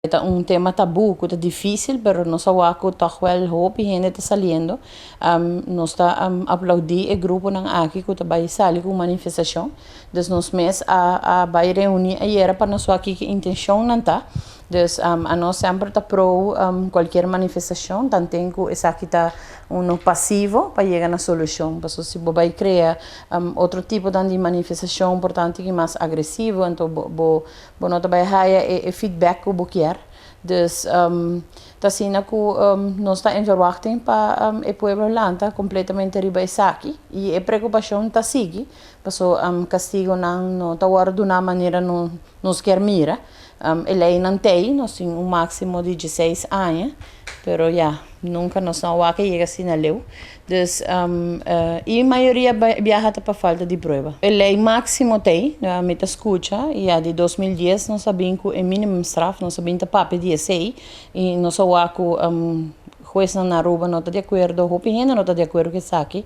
Ta un tema tabu ku ta difísil, pero nos a wak ku toch wel hopi hende ta saliendo. Nos ta aplaudí e gruponan aki ku ta bai sali ku manifestashon. Dus nos mes a bai reuní ayera pa nos wak kiko intenshonnan ta. Dus anos semper ta pro kualkier manifestashon, tanten ku esaki ta uno pasivo pa yega na solushon. Pasobra si bo bai krea otro tiponan di manifestashon por ta un mas agresivo, anto bo no ta bai haya e feedback ku bo kier. Dus ta asina ku nos ta in verwachting pa e pueblo lanta kompletamente riba esaki i e preokupashon ta sigui, pasobra kastigonan no ta wòrdu duna manera nos kier mira. E leinan t'ei, nos tin un máksimo di 16 aña, pero ya, nunka nos no a wak a yega asina leu. Dus i mayoria biaha ta pa falta di prueba. E lei máksimo t'ei, mi ta skucha, ya di 2010 nos a bin ku e minimumstraf, nos a bin ta papia di esei i nos a wak ku huesnan na Aruba no ta di akuerdo, hopi hende no ta di akuerdo ku esaki,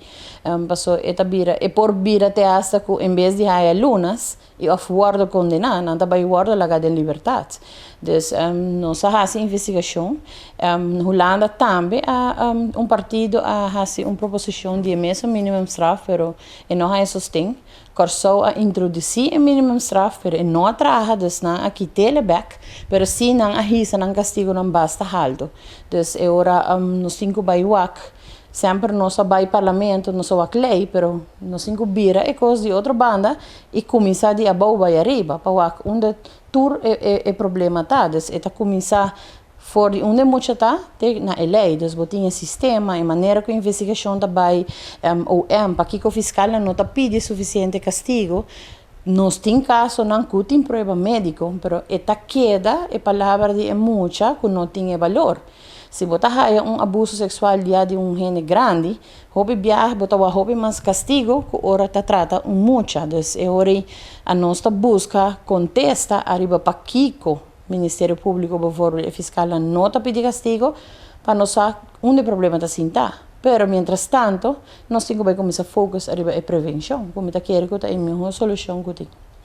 pasobra e ta bira, e por bira te hasta ku en bes di haya lunas i òf wòrdu kondená, nan ta bai wòrdu laga den libertat. Dus nos a hasi investigashon. Hulanda tambe a un partido a hasi un proposishon di e mesun minimumstraf, pero e no haya sosten. Kòrsou a introdusí e minimumstraf, pero e no a traha, dus nan a kit'é bèk, pero sí nan a hisa nan kastigonan basta haltu. Dus e ora nos tin ku bai wak. Semper nos a bai parlamento, nos a wak lei, pero nos tin ku bira e kos di otro banda i kuminsá di abou bai ariba pa wak unda tur e problema ta. Dus e ta kuminsá for di unda e mucha ta te na e lei. Dus bo tin e sistema, e manera ku investigashon ta bai, OM, pakiko fiskalnan no ta pidi sufisiente kastigo. Nos tin kasonan ku tin prueba médiko, pero e ta keda e palabra di e mucha ku no tin e balor. Si bo ta haya un abuso seksual dia di un hende grandi, hopi biaha bo ta wak hopi mas kastigo ku ora ta trata un mucha. Dus e ora ei anos ta buska kontesta ariba pakiko Ministerio Públiko bijvoorbeeld e fiskalnan no ta pidi kastigo pa nos sa unda e problema ta sinta. Pero mientrastanto nos tin ku bai kuminsá focus ariba e prevenshon ku mi ta kere ku ta e mihó solushon ku tin.